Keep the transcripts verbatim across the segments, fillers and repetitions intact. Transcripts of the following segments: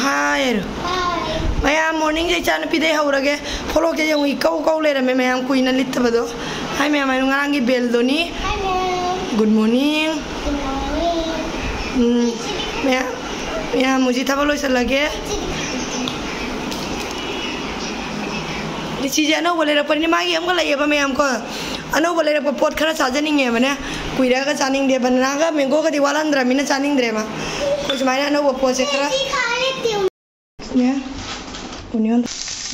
ꯍꯥꯏꯔꯣ꯫ ꯃꯌꯥꯝ, morningꯁꯦ ꯏꯆꯥꯅꯨꯄꯤꯗꯩ ꯍꯧꯔꯒꯦ꯫ ꯐꯣꯂꯣꯛꯁꯦ ꯌꯦꯡꯉꯨ, ꯏꯀꯧ ꯀꯧ ꯂꯩꯔꯝꯃꯦ ꯃꯌꯥꯝ, ꯀꯨꯏꯅ ꯂꯤꯠꯇꯕꯗꯣ꯫ ꯍꯥꯏ ꯃꯌꯥꯝ, ꯍꯥꯏꯅꯣ, ꯉꯔꯥꯡꯒꯤ ꯕꯦꯜꯗꯣꯅꯤ꯫ Good morning꯫ ꯎꯝ, ꯃꯌꯥꯝ, ꯃꯌꯥꯝ, ꯍꯧꯖꯤꯛ ꯊꯕꯛ ꯂꯣꯏꯁꯤꯜꯂꯒꯦ꯫ ꯁꯤꯁꯦ ꯑꯅꯧꯕ ꯂꯩꯔꯛꯄꯅꯤꯅ ꯃꯥꯒꯤ ꯑꯃꯒ ꯂꯩꯌꯦꯕ ꯃꯌꯥꯝ ꯀꯣ꯫ ꯑꯅꯧꯕ ꯂꯩꯔꯛꯄ ꯄꯣꯠ ꯈꯔ ꯆꯥꯖꯅꯤꯡꯉꯦꯕꯅꯦ꯫ ꯀꯨꯏꯔꯒ ꯆꯥꯅꯤꯡꯗꯦ꯫ ꯕꯅꯥꯅꯥꯒ ꯃꯦꯡꯒꯣꯒꯗꯤ ꯋꯥꯠꯍꯟꯗ꯭ꯔꯃꯤꯅ ꯆꯥꯅꯤꯡꯗ꯭ꯔꯦꯕ꯫ ꯑꯩꯈꯣꯏ ꯁꯨꯃꯥꯏꯅ ꯑꯅꯧꯕ ꯄꯣꯠꯁꯦ ꯈꯔ꯫ ꯅꯦ꯫ Onion,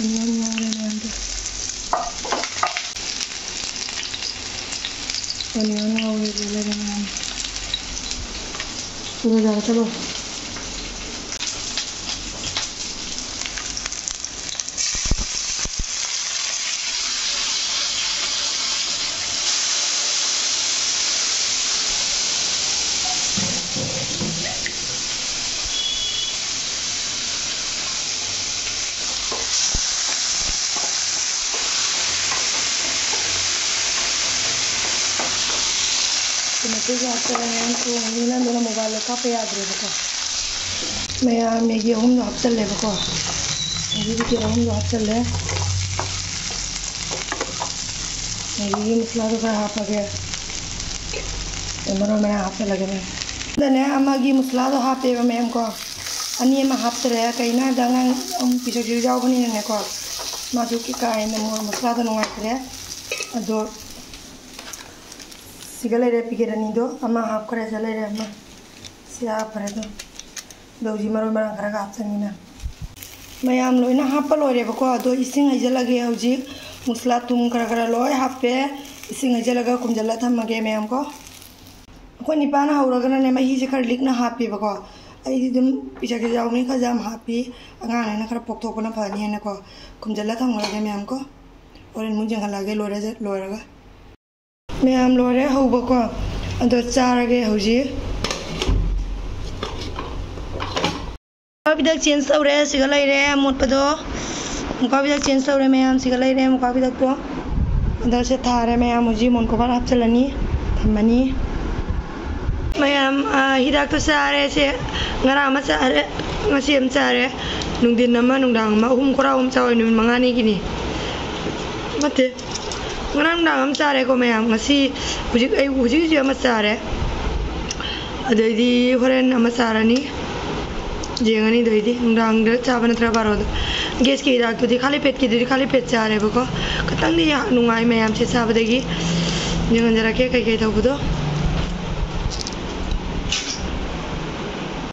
onion ꯉꯧꯔꯦ ꯃꯌꯥꯝꯗꯣ꯫ Onion ꯉꯧꯔꯦ ꯂꯩꯔꯦ ꯃꯌꯥꯝ꯫ ꯆꯠꯂꯣ, ꯌꯥꯔꯦ, ꯆꯠꯂꯣ꯫ ꯇꯣꯃꯦꯇꯣꯁꯨ ꯍꯥꯞꯆꯤꯜꯂꯦ ꯃꯌꯥꯝ, ꯊꯣꯡꯉꯅꯤꯅ ꯑꯗꯨꯅ ꯃꯣꯕꯥꯏꯜꯗ ꯀꯥꯞꯄ ꯌꯥꯗ꯭ꯔꯦꯕꯀꯣ꯫ ꯃꯌꯥꯝ ꯃꯦꯒꯤ ꯑꯍꯨꯝꯗꯣ ꯍꯥꯞꯆꯜꯂꯦꯕꯀꯣ꯫ ꯃꯦꯒꯤ ꯄꯦꯀꯦꯠ ꯑꯍꯨꯝꯗꯣ ꯍꯥꯞꯆꯜꯂꯦ꯫ ꯃꯦꯒꯤꯒꯤ ꯃꯁꯂꯥꯗꯣ ꯈꯔ ꯍꯥꯞꯄꯒꯦ꯫ ꯑꯗꯩ ꯃꯔꯣꯏ ꯃꯔꯥꯡ ꯍꯥꯞꯆꯜꯂꯒꯦ ꯃꯌꯥꯝ꯫ ꯑꯗꯅꯦ ꯑꯃꯒꯤ ꯃꯁꯂꯥꯗꯣ ꯍꯥꯞꯄꯦꯕ ꯃꯌꯥꯝ ꯀꯣ꯫ ꯑꯅꯤ ꯑꯃ ꯍꯥꯞꯇ꯭ꯔꯦ꯫ ꯀꯩꯅꯣ ꯍꯥꯏꯕꯗ ꯑꯉꯥꯡ ꯑꯃꯨꯛ ꯄꯤꯁꯛꯁꯨ ꯌꯥꯎꯕꯅꯤꯅꯅꯦꯀꯣ꯫ ꯃꯥꯁꯨ ꯀꯥ ꯍꯦꯟꯅ ꯃꯣꯔꯣꯛ ꯃꯁꯂꯥꯗꯣ ꯅꯨꯡꯉꯥꯏꯇ꯭ꯔꯦ꯫ ꯑꯗꯣ ꯁꯤꯒ ꯂꯩꯔꯦ ꯄꯤꯀꯦꯠ ꯑꯅꯤꯗꯣ꯫ ꯑꯃ ꯍꯥꯞꯈ꯭ꯔꯦ, ꯁꯤꯗ ꯂꯩꯔꯦ ꯑꯃ꯫ ꯁꯤ ꯍꯥꯞꯈ꯭ꯔꯦ ꯑꯗꯣ꯫ ꯑꯗꯣ ꯍꯧꯖꯤꯛ ꯃꯔꯣꯏ ꯃꯔꯥꯡ ꯈꯔꯒ ꯍꯥꯞꯆꯟꯒꯦ ꯃꯌꯥꯝ꯫ ꯃꯌꯥꯝ ꯂꯣꯏꯅ ꯍꯥꯞꯄ ꯂꯣꯏꯔꯦꯕꯀꯣ꯫ ꯑꯗꯣ ꯏꯁꯤꯡ ꯍꯩꯖꯤꯜꯂꯒꯦ ꯍꯧꯖꯤꯛ꯫ ꯃꯁꯂꯥ ꯊꯨꯝ ꯈꯔ ꯈꯔ ꯂꯣꯏ ꯍꯥꯞꯄꯦ꯫ ꯏꯁꯤꯡ ꯍꯩꯖꯤꯜꯂꯒ ꯀꯨꯝꯖꯜꯂ ꯊꯝꯃꯒꯦ ꯃꯌꯥꯝ ꯀꯣ꯫ ꯑꯩꯈꯣꯏ ꯅꯤꯄꯥꯅ ꯍꯧꯔꯒꯅꯅꯦ ꯃꯍꯤꯁꯦ ꯈꯔ ꯂꯤꯛꯅ ꯍꯥꯞꯄꯦꯕꯀꯣ꯫ ꯑꯩꯗꯤ ꯑꯗꯨꯝ ꯄꯤꯁꯛꯁꯦ ꯌꯥꯎꯕꯅꯤꯅ ꯈꯔꯁꯨ ꯌꯥꯝ ꯍꯥꯞꯄꯤ꯫ ꯑꯉꯥꯡꯅꯤꯅ ꯈꯔ ꯄꯣꯞꯊꯣꯛꯄꯅ ꯐꯅꯤꯅꯀꯣ꯫ ꯀꯨꯝꯖꯜꯂ ꯊꯝꯈ꯭ꯔꯒꯦ ꯃꯌꯥꯝ ꯀꯣ꯫ ꯍꯣꯔꯦꯟ ꯑꯃꯨꯛ ꯌꯦꯡꯍꯜꯂꯛꯑꯒꯦ ꯂꯣꯏꯔ-, ꯂꯣꯏꯔꯒ꯫ ꯃꯌꯥꯝ ꯂꯣꯏꯔꯦ ꯍꯧꯕꯀꯣ꯫ ꯑꯗꯣ ꯆꯥꯔꯒꯦ ꯍꯧꯖꯤꯛ꯫ ꯃꯣꯝꯄꯥꯛ ꯐꯤꯗꯛ change ꯇꯧꯔꯦ, ꯁꯤꯒ ꯂꯩꯔꯦ ꯑꯃꯣꯠꯄꯗꯣ꯫ ꯃꯣꯝꯄꯥꯛ ꯐꯤꯗꯛ change ꯇꯧꯔꯦ ꯃꯌꯥꯝ, ꯁꯤꯒ ꯂꯩꯔꯦ ꯃꯣꯝꯄꯥꯛ ꯐꯤꯗꯛꯇꯣ꯫ ꯑꯗꯣ ꯁꯤ ꯊꯥꯔꯦ ꯃꯌꯥꯝ, ꯍꯧꯖꯤꯛ ꯃꯣꯟ cover ꯍꯥꯞꯆꯤꯜꯂꯅꯤ, ꯊꯝꯃꯅꯤ꯫ ꯃꯌꯥꯝ, ꯑ, ꯍꯤꯗꯥꯛꯇꯣ ꯆꯥꯔꯦ꯫ ꯁꯦ ꯉꯔꯥꯡ ꯑꯃ ꯆꯥꯔꯦ, ꯉꯁꯤ ꯑꯃ ꯆꯥꯔꯦ, ꯅꯨꯡꯊꯤꯟ ꯑꯃ, ꯅꯨꯡꯗꯥꯡ ꯑꯃ, ꯑꯍꯨꯝ ꯈꯣꯔꯥꯎ ꯑꯃ ꯆꯥꯎꯋꯦ, ꯅꯨꯃꯤꯠ ꯃꯉꯥꯅꯤꯒꯤꯅꯤ꯫ ꯅꯠꯇꯦ, ꯉꯔꯥꯡ ꯅꯨꯡꯗꯥꯡ ꯑꯃ ꯆꯥꯔꯦꯀꯣ ꯃꯌꯥꯝ꯫ ꯉꯁꯤ ꯍꯧꯖꯤꯛ ꯑꯩ ꯍꯧꯖꯤꯛ ꯍꯧꯖꯤꯛ ꯑꯃ ꯆꯥꯔꯦ, ꯑꯗꯩꯗꯤ ꯍꯣꯔꯦꯟ ꯑꯃ ꯆꯥꯔꯅꯤ꯫ ꯌꯦꯡꯉꯅꯤ ꯑꯗꯩꯗꯤ ꯅꯨꯡꯗꯥꯡꯗ ꯆꯥꯕ ꯅꯠꯇ꯭ꯔꯒ ꯕꯥꯔꯣꯗ꯫ ꯒꯦꯁꯀꯤ ꯍꯤꯗꯥꯛꯇꯨꯗꯤ ꯈꯥꯂꯤ ꯄꯦꯠꯀꯤꯗꯨꯗꯤ ꯈꯥꯂꯤ ꯄꯦꯠ ꯆꯥꯔꯦꯕꯀꯣ꯫ ꯈꯤꯇꯪꯗꯤ ꯌꯥ-, ꯅꯨꯡꯉꯥꯏ ꯃꯌꯥꯝꯁꯦ ꯆꯥꯕꯗꯒꯤ꯫ ꯌꯦꯡꯍꯟꯖꯔꯛꯀꯦ ꯀꯩꯀꯩ ꯇꯧꯕꯗꯣ꯫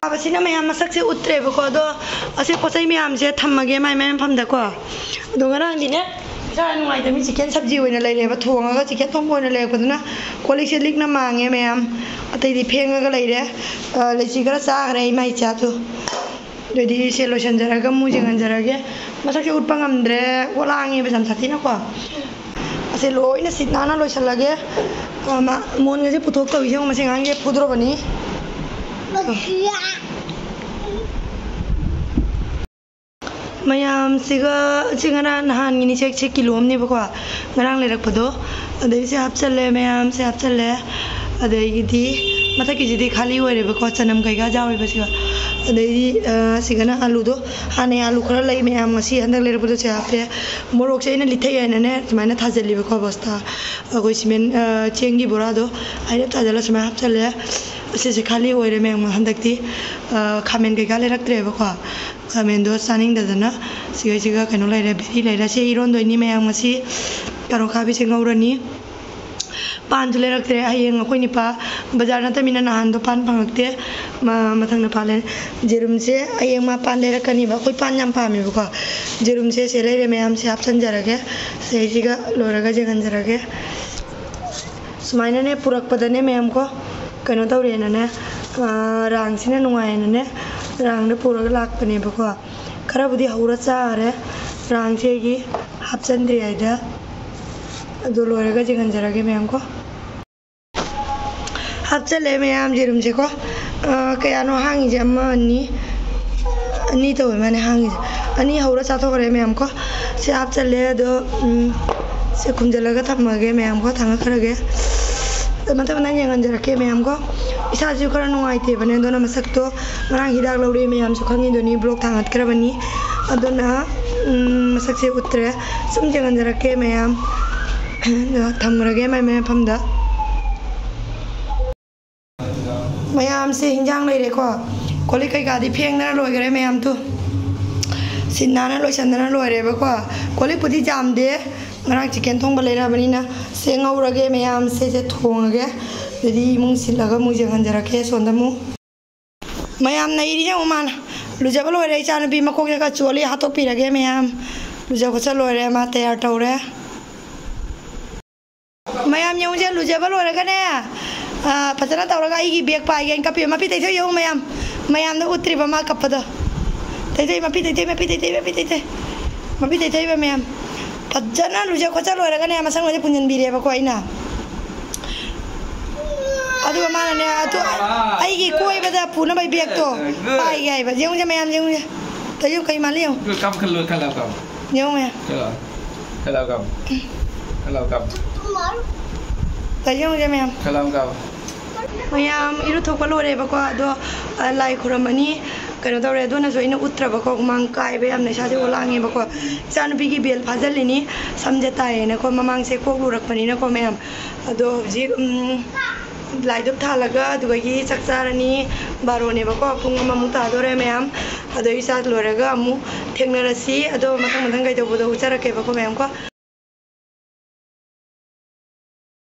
ꯆꯥꯕꯁꯤꯅ ꯃꯌꯥꯝ ꯃꯁꯛꯁꯦ ꯎꯠꯇ꯭ꯔꯦꯕꯀꯣ꯫ ꯑꯗꯣ ꯑꯁꯤ ꯄꯣꯠ ꯆꯩ ꯃꯌꯥꯝꯁꯦ ꯊꯝꯃꯒꯦ ꯃꯥꯏ ꯃꯥꯏ ꯃꯐꯝꯗꯀꯣ꯫ ꯑꯗꯣ ꯉꯔꯥꯡꯗꯤꯅꯦ, ꯏꯁꯥ ꯅꯨꯡꯉꯥꯏꯇꯕꯅꯤ, ꯆꯤꯛꯀꯟ ꯁꯕꯖꯤ ꯑꯣꯏꯅ ꯂꯩꯔꯦꯕ, ꯊꯣꯡꯉꯒ ꯆꯤꯛꯀꯟ ꯊꯣꯡꯕ ꯑꯣꯏꯅ ꯂꯩꯔꯛꯄꯗꯨꯅ ꯀꯣꯜ ꯂꯤꯛꯁꯦ ꯂꯤꯛꯅ ꯃꯥꯡꯉꯦ ꯃꯌꯥꯝ꯫ ꯑꯇꯩꯗꯤ ꯐꯦꯡꯉꯒ ꯂꯩꯔꯦ꯫ ꯑ, ꯂꯩꯆꯤ ꯈꯔ ꯆꯥꯈ꯭ꯔꯦ ꯏꯃꯥ ꯏꯆꯥꯗꯣ꯫ ꯑꯗꯨꯗꯤ ꯁꯦ ꯂꯣꯏꯁꯤꯟꯖꯔꯒ ꯑꯃꯨꯛ ꯌꯦꯡꯍꯟꯖꯔꯒꯦ꯫ ꯃꯁꯛꯁꯦ ꯎꯠꯄ ꯉꯝꯗ꯭ꯔꯦ, ꯑꯣꯂꯥꯡꯉꯦꯕ ꯌꯥꯝ ꯁꯥꯊꯤꯅꯀꯣ꯫ ꯑꯁꯦ ꯂꯣꯏꯅ ꯁꯤꯠ ꯅꯥꯟꯅ ꯂꯣꯏꯁꯤꯜꯂꯒꯦ꯫ ꯑ, ꯃꯥ, ꯃꯣꯟꯒꯁꯦ ꯄꯨꯊꯣꯛꯇꯧꯔꯤꯁꯦ ꯌꯦꯡꯉꯣ, ꯃꯁꯤ ꯑꯉꯥꯡꯁꯦ ꯐꯨꯗꯣꯔꯕꯅꯤ꯫ ꯃꯌꯥꯝꯁꯤꯒ, ꯁꯤ ꯉꯔꯥꯡ ꯅꯍꯥꯟꯒꯤꯅꯤ, ꯆꯦꯛꯁꯦ ꯀꯤꯂꯣ ꯑꯃꯅꯦꯕꯀꯣ, ꯉꯔꯥꯡ ꯂꯩꯔꯛꯄꯗꯣ꯫ ꯑꯗꯩ ꯁꯤ ꯍꯥꯞꯆꯜꯂꯦ, ꯃꯌꯥꯝꯁꯦ ꯍꯥꯞꯆꯜꯂꯦ꯫ ꯑꯗꯒꯤꯗꯤ ꯃꯊꯛꯀꯤꯁꯤꯗꯤ ꯈꯥꯂꯤ ꯑꯣꯏꯔꯦꯕꯀꯣ, ꯆꯅꯝ ꯀꯩꯀꯥ ꯌꯥꯎꯔꯤꯕꯁꯤꯒ꯫ ꯑꯗꯩꯗꯤ, ꯑ, ꯁꯤꯒꯅ ꯑꯂꯨꯗꯣ, ꯍꯥꯟꯅꯩ ꯑꯂꯨ ꯈꯔ ꯂꯩ ꯃꯌꯥꯝ, ꯉꯁꯤ ꯍꯟꯗꯛ ꯂꯩꯔꯛꯄꯗꯣ ꯁꯤ ꯍꯥꯞꯄꯦ꯫ ꯃꯣꯔꯣꯛꯁꯦ ꯑꯩꯅ ꯂꯤꯊꯩ ꯍꯥꯏꯅꯅꯦ ꯁꯨꯃꯥꯏꯅ ꯊꯥꯖꯤꯜꯂꯤꯕꯀꯣ, ꯕꯣꯁꯇꯥ, ꯑꯩꯈꯣꯏ ꯁꯤꯃꯦꯟ, ꯑ, ꯆꯦꯡꯒꯤ ꯕꯣꯔꯥꯗꯣ ꯍꯥꯏꯔꯞ ꯊꯥꯖꯤꯜꯂ ꯁꯨꯃꯥꯏꯅ ꯍꯥꯞꯆꯜꯂꯦ꯫ ꯑꯁꯤꯁꯦ ꯈꯥꯂꯤ ꯑꯣꯏꯔꯦ ꯃꯌꯥꯝ ꯍꯟꯗꯛꯇꯤ꯫ ꯑ, ꯈꯥꯃꯦꯟ ꯀꯩꯀꯥ ꯂꯩꯔꯛꯇ꯭ꯔꯦꯕꯀꯣ꯫ ꯈꯥꯃꯦꯟꯗꯣ ꯆꯥꯅꯤꯡꯗꯗꯅ ꯁꯤꯒꯩꯁꯤꯒ ꯀꯩꯅꯣ ꯂꯩꯔꯦ, ꯕꯦꯔꯤ ꯂꯩꯔꯦ꯫ ꯁꯤ ꯏꯔꯣꯟꯗꯣꯏꯅꯤ ꯃꯌꯥꯝ ꯉꯁꯤ꯫ ꯀꯥꯔꯣꯠ ꯑꯈꯥꯕꯤꯁꯦ ꯉꯧꯔꯅꯤ꯫ ꯄꯥꯟꯁꯨ ꯂꯩꯔꯛꯇ꯭ꯔꯦ꯫ ꯍꯌꯦꯡ ꯑꯩꯈꯣꯏ ꯅꯤꯄꯥ ꯕꯖꯥꯔ ꯅꯠꯇꯃꯤꯅ ꯅꯍꯥꯟꯗꯣ ꯄꯥꯟ ꯐꯪꯉꯛꯇꯦ꯫ ꯃ-, ꯃꯊꯪꯗ ꯄꯥꯟ ꯂꯩꯔꯦ꯫ ꯌꯦꯔꯨꯝꯁꯦ ꯍꯌꯦꯡ ꯃꯥ ꯄꯥꯟ ꯂꯩꯔꯛꯀꯅꯤꯕ꯫ ꯑꯩꯈꯣꯏ ꯄꯥꯟ ꯌꯥꯝ ꯄꯥꯝꯃꯦꯕꯀꯣ꯫ ꯌꯦꯔꯨꯝꯁꯦ ꯁꯦ ꯂꯩꯔꯦ ꯃꯌꯥꯝꯁꯦ ꯍꯥꯞꯆꯟꯖꯔꯒꯦ꯫ ꯁꯤꯗꯩꯁꯤꯒ ꯂꯣꯏꯔꯒ ꯌꯦꯡꯍꯟꯖꯔꯒꯦ꯫ ꯁꯨꯃꯥꯏꯅꯅꯦ ꯄꯨꯔꯛꯄꯗꯅꯦ ꯃꯌꯥꯝ ꯀꯣ, ꯀꯩꯅꯣ ꯇꯧꯔꯦꯅꯅꯦ, ꯑ, ꯔꯥꯡꯁꯤꯅ ꯅꯨꯡꯉꯥꯏꯅꯅꯦ ꯔꯥꯡꯗ ꯄꯨꯔꯒ ꯂꯥꯛꯄꯅꯦꯕꯀꯣ꯫ ꯈꯔꯕꯨꯗꯤ ꯍꯧꯔ ꯆꯥꯈꯔꯦ ꯔꯥꯡꯁꯦ ꯑꯩꯒꯤ ꯍꯥꯞꯆꯟꯗ꯭ꯔꯤꯉꯩꯗ꯫ ꯑꯗꯨ ꯂꯣꯏꯔꯒ ꯌꯦꯡꯍꯟꯖꯔꯒꯦ ꯃꯌꯥꯝ ꯀꯣ꯫ ꯍꯥꯞꯆꯜꯂꯦ ꯃꯌꯥꯝ ꯌꯦꯔꯨꯝꯁꯦꯀꯣ꯫ ꯑ, ꯀꯌꯥꯅꯣ ꯍꯥꯡꯉꯤꯁꯦ? ꯑꯃ, ꯑꯅꯤ, ꯑꯅꯤ ꯇꯧꯋꯦ ꯃꯥꯅꯦ ꯍꯥꯡꯉꯤꯁꯦ꯫ ꯑꯅꯤ ꯍꯧꯔ ꯆꯥꯊꯣꯛꯈ꯭ꯔꯦ ꯃꯌꯥꯝꯀꯣ꯫ ꯁꯤ ꯍꯥꯞꯆꯜꯂꯦ ꯑꯗꯣ, ꯎꯝ, ꯁꯤ ꯈꯨꯝꯖꯤꯜꯂꯒ ꯊꯝꯃꯒꯦ ꯃꯌꯥꯝꯀꯣ, ꯊꯥꯡꯒꯠꯈ꯭ꯔꯒꯦ꯫ ꯑꯗꯣ ꯃꯊꯪ ꯃꯊꯪ ꯌꯦꯡꯍꯟꯖꯔꯛꯀꯦ ꯃꯌꯥꯝꯀꯣ꯫ ꯏꯁꯥꯁꯨ ꯈꯔ ꯅꯨꯡꯉꯥꯏꯇꯦꯕꯅꯦ, ꯑꯗꯨꯅ ꯃꯁꯛꯇꯣ ꯉꯔꯥꯡ ꯍꯤꯗꯥꯛ ꯂꯧꯔꯦ ꯃꯌꯥꯝꯁꯨ ꯈꯪꯉꯤꯗꯨꯅꯤ, ꯕ꯭ꯂꯣꯛ ꯊꯥꯡꯒꯠꯈ꯭ꯔꯕꯅꯤ꯫ ꯑꯗꯨꯅ, ꯎꯝ, ꯃꯁꯛꯁꯦ ꯎꯠꯇ꯭ꯔꯦ꯫ ꯁꯨꯝ ꯌꯦꯡꯍꯟꯖꯔꯛꯀꯦ ꯃꯌꯥꯝ꯫ ꯑꯗꯣ ꯊꯝꯈ꯭ꯔꯒꯦ ꯃꯥꯏ ꯃꯥꯏ ꯃꯐꯝꯗ꯫ ꯃꯌꯥꯝꯁꯦ ꯍꯤꯟꯖꯥꯡ ꯂꯩꯔꯦꯀꯣ꯫ ꯀꯣꯜ ꯂꯤꯛ ꯀꯩꯀꯥꯗꯤ ꯐꯦꯡꯗꯅ ꯂꯣꯏꯈ꯭ꯔꯦ ꯃꯌꯥꯝꯗꯨ꯫ ꯁꯤꯠ ꯅꯥꯟꯅ ꯂꯣꯏꯁꯟꯗꯅ ꯂꯣꯏꯔꯦꯕꯀꯣ꯫ ꯀꯣꯜ ꯂꯤꯛꯄꯨꯗꯤ ꯌꯥꯝꯗꯦ꯫ ꯉꯔꯥꯡ ꯆꯤꯀꯦꯟ ꯊꯣꯡꯕ ꯂꯩꯔꯛꯑꯕꯅꯤꯅ ꯁꯦ ꯉꯧꯔꯒꯦ ꯃꯌꯥꯝꯁꯦ, ꯁꯦ ꯊꯣꯡꯉꯒꯦ꯫ ꯑꯗꯨꯗꯤ ꯏꯃꯨꯡ ꯁꯤꯠꯂꯒ ꯑꯃꯨꯛ ꯌꯦꯡꯍꯟꯖꯔꯛꯀꯦ ꯁꯣꯝꯗ ꯑꯃꯨꯛ꯫ ꯃꯌꯥꯝ ꯅꯩꯔꯤ ꯌꯦꯡꯉꯨ ꯃꯥꯅ꯫ ꯂꯨꯖꯕ ꯂꯣꯏꯔꯦ ꯏꯆꯥꯅꯨꯄꯤ, ꯃꯀꯣꯛꯁꯦ ꯈꯔ ꯆꯣꯠꯂꯤ, ꯍꯥꯠꯇꯣꯛꯄꯤꯔꯒꯦ ꯃꯌꯥꯝ꯫ ꯂꯨꯖ ꯈꯣꯠꯆ ꯂꯣꯏꯔꯦ, ꯃꯥ ꯇꯌꯥꯔ ꯇꯧꯔꯦ꯫ ꯃꯌꯥꯝ ꯌꯦꯡꯉꯨꯁꯦ, ꯂꯨꯖꯕ ꯂꯣꯏꯔꯒꯅꯦ, ꯑ, ꯐꯖꯅ ꯇꯧꯔꯒ ꯑꯩꯒꯤ ꯕꯦꯒ ꯄꯥꯏꯒꯦꯅ ꯀꯞꯄꯤ꯫ ꯃꯄꯤ ꯇꯩꯊꯣꯛ ꯌꯦꯡꯉꯨ ꯃꯌꯥꯝ, ꯃꯌꯥꯝꯗ ꯎꯠꯇ꯭ꯔꯤꯕ ꯃꯥ ꯀꯞꯄꯗꯣ꯫ ꯇꯩꯊꯣꯛ, ꯃꯄꯤ ꯇꯩꯊꯣꯛ, ꯃꯄꯤ ꯇꯩꯊꯣꯛ, ꯃꯄꯤ ꯇꯩꯊꯣꯛ꯫ ꯃꯄꯤ ꯇꯩꯊꯣꯛꯏꯕ ꯃꯌꯥꯝ꯫ ꯐꯖꯅ ꯂꯨꯖ ꯈꯣꯠꯆ ꯂꯣꯏꯔꯒꯅꯦ, ꯃꯁꯝꯒꯁꯦ ꯄꯨꯟꯁꯤꯟꯕꯤꯔꯦꯕꯀꯣ ꯑꯩꯅ꯫ ꯑꯗꯨꯒ ꯃꯥꯅꯅꯦ, ꯑꯗꯨ ꯑꯩꯒꯤ ꯀꯣꯏꯕꯗ ꯄꯨꯅꯕ ꯕꯦꯒꯇꯣ ꯄꯥꯏꯒꯦ ꯍꯥꯏꯕ꯫ ꯌꯦꯡꯉꯨꯁꯦ ꯃꯌꯥꯝ, ꯌꯦꯡꯉꯨꯁꯦ꯫ ꯇꯩꯊꯣꯛ ꯀꯩ ꯃꯥꯜꯂꯤ ꯌꯦꯡꯉꯨ꯫ ꯌꯦꯡꯉꯨ ꯃꯌꯥꯝ꯫ ꯈꯔ ꯂꯥꯎ ꯀꯥꯞ꯫ ꯈꯔ ꯂꯥꯎ ꯀꯥꯞ꯫ ꯇꯥꯏ ꯌꯦꯡꯉꯨꯁꯦ ꯃꯌꯥꯝ꯫ ꯈꯔ ꯂꯥꯎ ꯀꯥꯞ꯫ ꯃꯌꯥꯝ ꯏꯔꯨꯊꯣꯛꯄ ꯂꯣꯏꯔꯦꯕꯀꯣ꯫ ꯑꯗꯣ, ꯑ, ꯂꯥꯏ ꯈꯨꯔꯝꯃꯅꯤ꯫ ꯀꯩꯅꯣ ꯇꯧꯔꯦ꯫ ꯑꯗꯨꯅꯁꯨ ꯑꯩꯅ ꯎꯠꯇ꯭ꯔꯕꯀꯣ꯫ ꯍꯨꯃꯥꯡ ꯀꯥꯏꯕ ꯌꯥꯝꯅ, ꯏꯁꯥꯁꯦ ꯑꯣꯂꯥꯡꯉꯦꯕꯀꯣ꯫ ꯏꯆꯥꯅꯨꯄꯤꯒꯤ ꯕꯦꯜ ꯐꯥꯖꯤꯜꯂꯤꯅꯤ꯫ ꯁꯝꯁꯦ ꯇꯥꯏꯌꯦꯅꯀꯣ꯫ ꯃꯃꯥꯡꯁꯦ ꯀꯣꯛꯂꯨꯔꯛꯄꯅꯤꯅꯀꯣ ꯃꯌꯥꯝ꯫ ꯑꯗꯣ ꯍꯧꯖꯤꯛ, ꯎꯝ, ꯂꯥꯏ ꯙꯨꯞ ꯊꯥꯜꯂꯒ ꯑꯗꯨꯗꯒꯤ ꯆꯥꯛ ꯆꯥꯔꯅꯤ꯫ ꯕꯥꯔꯣꯅꯦꯕꯀꯣ꯫ ꯄꯨꯡ ꯑꯃꯃꯨꯛ ꯇꯥꯗꯣꯔꯦ ꯃꯌꯥꯝ꯫ ꯑꯗꯣ ꯑꯩ ꯆꯥꯛ ꯂꯣꯏꯔꯒ ꯑꯃꯨꯛ ꯊꯦꯡꯅꯔꯁꯤ꯫ ꯑꯗꯣ ꯃꯊꯪ ꯃꯊꯪ ꯀꯩꯗꯧꯕꯗꯣ ꯎꯠꯆꯔꯛꯀꯦꯕꯀꯣ ꯃꯌꯥꯝ ꯀꯣ꯫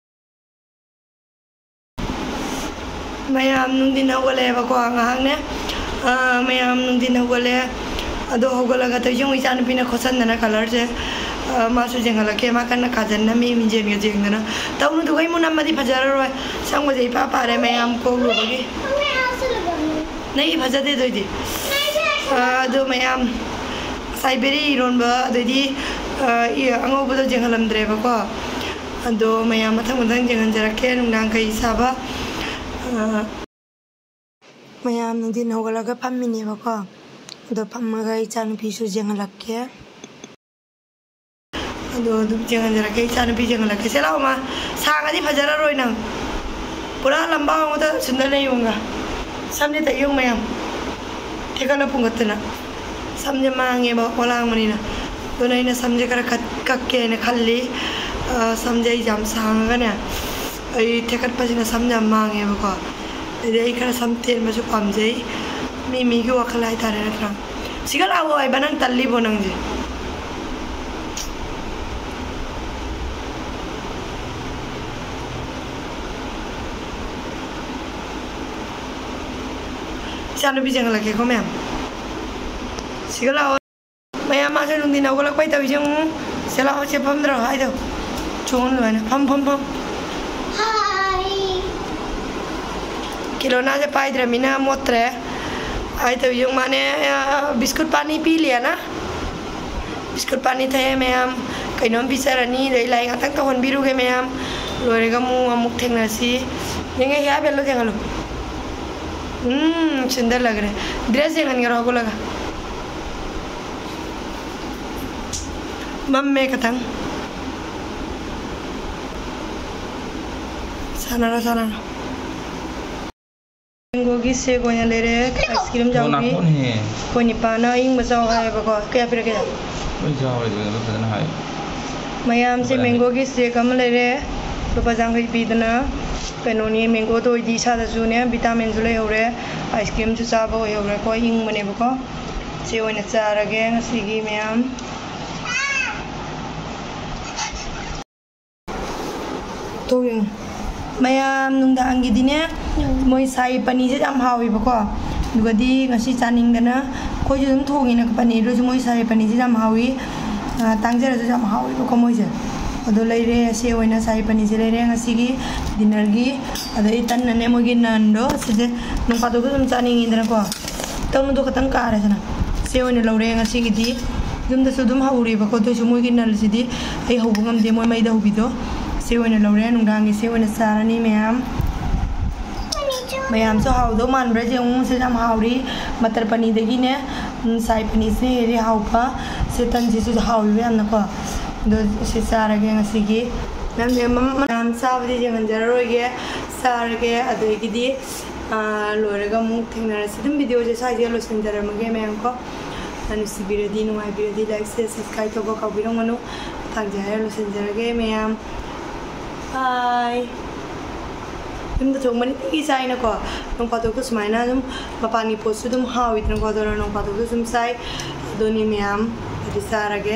ꯃꯌꯥꯝ ꯅꯨꯡꯊꯤꯟ ꯍꯧꯒꯠꯂꯛꯑꯦꯕꯀꯣ ꯉꯥꯏꯍꯥꯛꯅꯦ꯫ ꯑꯥ, ꯃꯌꯥꯝ ꯅꯨꯡꯊꯤꯟ ꯍꯧꯒꯠꯂꯦ꯫ ꯑꯗꯣ ꯍꯧꯒꯠꯂꯒ ꯇꯧꯏꯁꯦ ꯌꯦꯡꯉꯨ, ꯏꯆꯥꯅꯨꯄꯤꯅ ꯈꯣꯠꯆꯟꯗꯅ ꯀꯂꯔꯁꯦ꯫ ꯑꯥ, ꯃꯥꯁꯨ ꯌꯦꯡꯍꯜꯂꯛꯀꯦ꯫ ꯃꯥ ꯀꯟꯅ ꯀꯥꯖꯟꯅ ꯃꯤ ꯃꯤꯡꯖꯦꯜꯒ ꯌꯦꯡꯗꯅ꯫ ꯇꯧꯅꯨꯗꯨꯒ ꯑꯩ ꯃꯨꯟꯅꯝꯃꯗꯤ ꯐꯖꯔꯔꯣꯏ꯫ ꯁꯝꯒꯁꯦ ꯏꯄꯥ ꯄꯥꯔꯦ ꯃꯌꯥꯝ ꯀꯣꯛ ꯂꯨꯕꯒꯤ꯫ ꯅꯪꯒꯤ ꯐꯖꯗꯦ ꯑꯗꯨꯏꯗꯤ꯫ ꯑꯥ, ꯑꯗꯨ ꯃꯌꯥꯝ ꯉꯁꯥꯏ ꯕꯦꯔꯤ ꯏꯔꯣꯟꯕ ꯑꯗꯩꯗꯤ, ꯑꯥ, ꯏ-, ꯑꯉꯧꯕꯗꯣ ꯌꯦꯡꯍꯜꯂꯝꯗ꯭ꯔꯦꯕꯀꯣ꯫ ꯑꯗꯣ ꯃꯌꯥꯝ ꯃꯊꯪ ꯃꯊꯪ ꯌꯦꯡꯍꯟꯖꯔꯛꯀꯦ ꯅꯨꯡꯗꯥꯡ ꯀꯩ ꯆꯥꯕ꯫ ꯑꯥ, ꯃꯌꯥꯝ ꯅꯨꯡꯊꯤꯟ ꯍꯧꯒꯠꯂꯒ ꯐꯝꯃꯤꯅꯦꯕꯀꯣ꯫ ꯑꯗꯣ ꯐꯝꯃꯒ ꯏꯆꯥꯅꯨꯄꯤꯁꯨ ꯌꯦꯡꯍꯜꯂꯛꯀꯦ꯫ ꯑꯗꯣ ꯑꯗꯨꯝ ꯌꯦꯡꯍꯟꯖꯔꯛꯀꯦ, ꯏꯆꯥꯅꯨꯄꯤ ꯌꯦꯡꯍꯜꯂꯛꯀꯦ꯫ ꯁꯦ ꯂꯥꯛꯑꯣ ꯃꯥ, ꯁꯥꯡꯉꯗꯤ ꯐꯖꯔꯔꯣꯏ ꯅꯪ꯫ ꯄꯨꯔꯥ ꯂꯝꯕꯥ ꯑꯃꯗ ꯁꯨꯟꯗꯔ ꯂꯩꯌꯣꯡꯒ ꯁꯝꯁꯦ ꯇꯩꯌꯣꯡ ꯃꯌꯥꯝ ꯊꯦꯛꯀꯠꯂ ꯄꯨꯡꯒꯠꯇꯅ ꯁꯝꯁꯦ ꯃꯥꯡꯉꯦꯕ ꯑꯣꯂꯥꯡꯕꯅꯤꯅ꯫ ꯑꯗꯨꯅ ꯑꯩꯅ ꯁꯝꯁꯦ ꯈꯔ ꯀꯠ ꯀꯛꯀꯦ ꯍꯥꯏꯅ ꯈꯜꯂꯤ꯫ ꯑ, ꯁꯝꯁꯦ ꯑꯩꯁꯦ ꯌꯥꯝ ꯁꯥꯡꯉꯒꯅꯦ, ꯑꯩ ꯊꯦꯛꯀꯠꯄꯁꯤꯅ ꯁꯝꯁꯦ ꯌꯥꯝ ꯃꯥꯡꯉꯦꯕꯀꯣ꯫ ꯑꯗꯩ ꯑꯩ ꯈꯔ ꯁꯝ ꯇꯦꯟꯕꯁꯨ ꯄꯥꯝꯖꯩ, ꯃꯤ ꯃꯤꯒꯤ ꯋꯥꯈꯜ ꯍꯥꯏꯇꯥꯔꯦ, ꯅꯠꯇ꯭ꯔꯥ? ꯁꯤꯒ ꯂꯥꯛꯑꯣ ꯍꯥꯏꯕ, ꯅꯪ ꯇꯜꯂꯤꯕꯣ ꯅꯪꯁꯦ? ꯏꯆꯥꯅꯨꯄꯤ ꯆꯦꯟꯈꯠꯂꯛꯀꯦꯀꯣ ꯃꯌꯥꯝ꯫ ꯁꯤꯒ ꯂꯥꯛꯑꯣ꯫ ꯃꯌꯥꯝ, ꯃꯥꯁꯨ ꯅꯨꯡꯊꯤꯟ ꯍꯧꯒꯠꯂꯛꯄꯩ ꯇꯧꯔꯤꯁꯦ ꯌꯦꯡꯉꯨ꯫ ꯁꯦ ꯂꯥꯛꯑꯣ, ꯁꯦ ꯐꯝꯗ꯭ꯔꯣ ꯍꯥꯏꯗꯣ꯫ ꯆꯣꯡ ꯑꯗꯨꯃꯥꯏꯅ꯫ ꯐꯝ, ꯐꯝ, ꯐꯝ꯫ ꯍꯥꯏ꯫ ꯀꯤꯂꯣꯅꯥꯁꯦ ꯄꯥꯏꯗ꯭ꯔꯃꯤꯅ ꯃꯣꯠꯇ꯭ꯔꯦ꯫ ꯍꯥꯏ ꯇꯧꯔꯤꯁꯦ ꯌꯦꯡꯉꯨ, ꯃꯥꯅꯦ, ꯑ, ꯕꯤꯁꯀꯨꯠ ꯄꯥꯅꯤ ꯄꯤ ꯂꯤꯌꯥꯅ꯫ ꯕꯤꯁꯀꯨꯠ ꯄꯥꯅꯤ ꯊꯛꯑꯦ ꯃꯌꯥꯝ꯫ ꯀꯩꯅꯣꯝ ꯄꯤꯖꯔꯅꯤ, ꯑꯗꯩ ꯂꯥꯏꯔꯤꯛ ꯉꯥꯛꯇꯪ ꯇꯧꯍꯟꯕꯤꯔꯨꯒꯦ ꯃꯌꯥꯝ꯫ ꯂꯣꯏꯔꯒ ꯑꯃꯨꯛ, ꯑꯃꯨꯛ ꯊꯦꯡꯅꯁꯤ꯫ ꯌꯦꯡꯉꯦ, ꯍꯤꯌꯥ ꯕꯦꯜꯂꯣ ꯌꯦꯡꯍꯜꯂꯨ꯫ ꯎꯝ, ꯁꯤꯟꯗ ꯂꯒꯔꯦ꯫ ꯗ꯭ꯔꯦꯁ ꯌꯦꯡꯍꯟꯒꯔꯣ ꯍꯧꯒꯠꯂꯒ꯫ ꯃꯝꯃꯦ ꯈꯇꯪ꯫ ꯁꯥꯟꯅꯔꯣ, ꯁꯥꯟꯅꯔꯣ꯫ ꯃꯦꯡꯒꯣꯒꯤ ꯁꯦꯛ ꯑꯣꯏꯅ ꯂꯩꯔꯦ, ꯑꯥꯏꯁ ꯀ꯭ꯔꯤꯝ ꯌꯥꯎꯕꯤ꯫ ꯑꯩꯈꯣꯏ ꯅꯤꯄꯥꯅ ꯑꯏꯪꯕ ꯆꯥꯎ ꯍꯥꯏꯌꯦꯕꯀꯣ꯫ ꯀꯌꯥ ꯄꯤꯔꯛꯀꯦ? ꯂꯣꯏ ꯆꯥꯎꯔꯦ, ꯑꯗꯨ ꯐꯖꯅ ꯍꯥꯏ꯫ ꯃꯌꯥꯝꯁꯦ ꯐꯖꯅ꯫ ꯃꯦꯡꯒꯣꯒꯤ ꯁꯦꯛ ꯑꯃ ꯂꯩꯔꯦ, ꯂꯨꯄꯥ ꯌꯥꯡꯈꯩ ꯄꯤꯗꯅ꯫ ꯀꯩꯅꯣꯅꯤ, ꯃꯦꯡꯒꯣꯗꯣ ꯑꯣꯏꯗꯤ ꯏꯁꯥꯗꯁꯨꯅꯦ ꯚꯤꯇꯥꯃꯤꯟꯁꯨ ꯂꯩꯍꯧꯔꯦ, ꯑꯥꯏꯁ ꯀ꯭ꯔꯤꯝꯁꯨ ꯆꯥꯕ ꯑꯣꯏꯍꯧꯔꯦꯀꯣ, ꯏꯪꯕꯅꯦꯕꯀꯣ꯫ ꯁꯤ ꯑꯣꯏꯅ ꯆꯥꯔꯒꯦ ꯉꯁꯤꯒꯤ ꯃꯌꯥꯝ꯫ ꯊꯣꯛ ꯌꯦꯡꯉꯨ꯫ ꯃꯌꯥꯝ ꯅꯨꯡꯗꯥꯡꯒꯤꯗꯤꯅꯦ, ꯃꯣꯏ ꯁꯥꯍꯤ ꯄꯅꯤꯁꯦ ꯌꯥꯝ ꯍꯥꯎꯋꯦꯕꯀꯣ꯫ ꯑꯗꯨꯒꯗꯤ ꯉꯁꯤ ꯆꯥꯅꯤꯡꯗꯅ, ꯑꯩꯈꯣꯏꯁꯨ ꯑꯗꯨꯝ ꯊꯣꯡꯉꯤꯅ ꯄꯅꯤꯔꯗꯨꯁꯨ, ꯃꯣꯏ ꯁꯥꯍꯤ ꯄꯅꯤꯁꯦ ꯌꯥꯝ ꯍꯥꯎꯋꯤ꯫ ꯑ, ꯇꯥꯡꯖꯔꯁꯨ ꯌꯥꯝ ꯍꯥꯎꯋꯦꯕꯀꯣ ꯃꯣꯏꯁꯦ꯫ ꯑꯗꯣ ꯂꯩꯔꯦ, ꯑꯁꯤ ꯑꯣꯏꯅ ꯁꯥꯍꯤ ꯄꯅꯤꯁꯦ ꯂꯩꯔꯦ ꯉꯁꯤꯒꯤ ꯗꯤꯟꯅꯔꯒꯤ꯫ ꯑꯗꯩ ꯇꯟꯅꯅꯦ, ꯃꯣꯏꯒꯤ ꯅꯟꯗꯣ, ꯁꯤꯁꯦ ꯅꯣꯡ ꯐꯥꯗꯣꯛꯁꯨ ꯑꯗꯨꯝ ꯆꯥꯅꯤꯡꯉꯤꯗꯅꯀꯣ꯫ ꯇꯧꯅꯗꯣ ꯈꯇꯪ ꯀꯥꯔꯦꯗꯅ꯫ ꯁꯤ ꯑꯣꯏꯅ ꯂꯧꯔꯦ ꯉꯁꯤꯒꯤꯗꯤ꯫ ꯌꯨꯝꯗꯁꯨ ꯑꯗꯨꯝ ꯍꯧꯔꯦꯕꯀꯣ, ꯑꯗꯨ ꯑꯣꯏꯁꯨ ꯃꯣꯏꯒꯤ ꯅꯜꯁꯤꯗꯤ ꯑꯩ ꯍꯧꯕ ꯉꯝꯗꯦ, ꯃꯣꯏ ꯃꯩꯗ ꯍꯧꯕꯤꯗꯣ꯫ ꯁꯤ ꯑꯣꯏꯅ ꯂꯧꯔꯦ, ꯅꯨꯡꯗꯥꯡꯒꯤ ꯁꯤ ꯑꯣꯏꯅ ꯆꯥꯔꯅꯤ ꯃꯌꯥꯝ꯫ ꯃꯌꯥꯝꯁꯨ ꯍꯥꯎꯗꯧ ꯃꯥꯟꯕ꯭ꯔꯥ ꯌꯦꯡꯉꯨ, ꯁꯤ ꯌꯥꯝ ꯍꯥꯎꯔꯤ꯫ ꯃꯇꯔ ꯄꯅꯤꯗꯒꯤꯅꯦ, ꯎꯝ, ꯁꯥꯏ ꯄꯅꯤꯁꯤꯅ ꯍꯦꯜꯂꯤ ꯍꯥꯎꯕ꯫ ꯁꯤ ꯇꯟꯁꯤꯁꯨ ꯍꯥꯎꯋꯦꯕ ꯌꯥꯝꯅꯀꯣ꯫ ꯑꯗꯣ ꯁꯤ ꯆꯥꯔꯒꯦ ꯉꯁꯤꯒꯤ꯫ ꯃꯌꯥꯝ, ꯃꯌꯥꯝ, ꯃꯌꯥꯝ ꯆꯥꯕꯗꯤ ꯌꯦꯡꯍꯟꯖꯔꯔꯣꯏꯒꯦ꯫ ꯆꯥꯔꯒꯦ꯫ ꯑꯗꯒꯤꯗꯤ ꯂꯣꯏꯔꯒ ꯑꯃꯨꯛ ꯊꯦꯡꯅꯔꯁꯤ꯫ ꯑꯗꯨꯝ videoꯁꯦ ꯁ꯭ꯋꯥꯏꯁꯤꯗ ꯂꯣꯏꯁꯤꯟꯖꯔꯝꯃꯒꯦ ꯃꯌꯥꯝ ꯀꯣ꯫ ꯅꯨꯡꯁꯤꯕꯤꯔꯗꯤ, ꯅꯨꯡꯉꯥꯏꯕꯤꯔꯗꯤ, like, share, subscribe ꯇꯧꯕ ꯀꯥꯎꯕꯤꯔꯝꯒꯅꯨ꯫ ꯃꯇꯥꯡꯁꯦ ꯍꯥꯏꯔ ꯂꯣꯏꯁꯤꯟꯖꯔꯒꯦ ꯃꯌꯥꯝ꯫ Bye꯫ ꯌꯨꯝꯗ ꯊꯣꯡꯕ ꯅꯨꯡꯇꯤꯒꯤ ꯆꯥꯏꯅꯀꯣ꯫ ꯅꯣꯡ ꯐꯥꯗꯣꯛꯇ ꯁꯨꯃꯥꯏꯅ ꯑꯗꯨꯝ ꯃꯄꯥꯟꯒꯤ ꯄꯣꯠꯁꯨ ꯑꯗꯨꯝ ꯍꯥꯎꯋꯤꯗꯅꯀꯣ꯫ ꯑꯗꯨꯅ ꯅꯣꯡ ꯐꯥꯗꯣꯛꯇ ꯁꯨꯝ ꯆꯥꯏ꯫ ꯑꯗꯨꯅꯤ ꯃꯌꯥꯝ꯫ ꯑꯗꯨꯗꯤ ꯆꯥꯔꯒꯦ꯫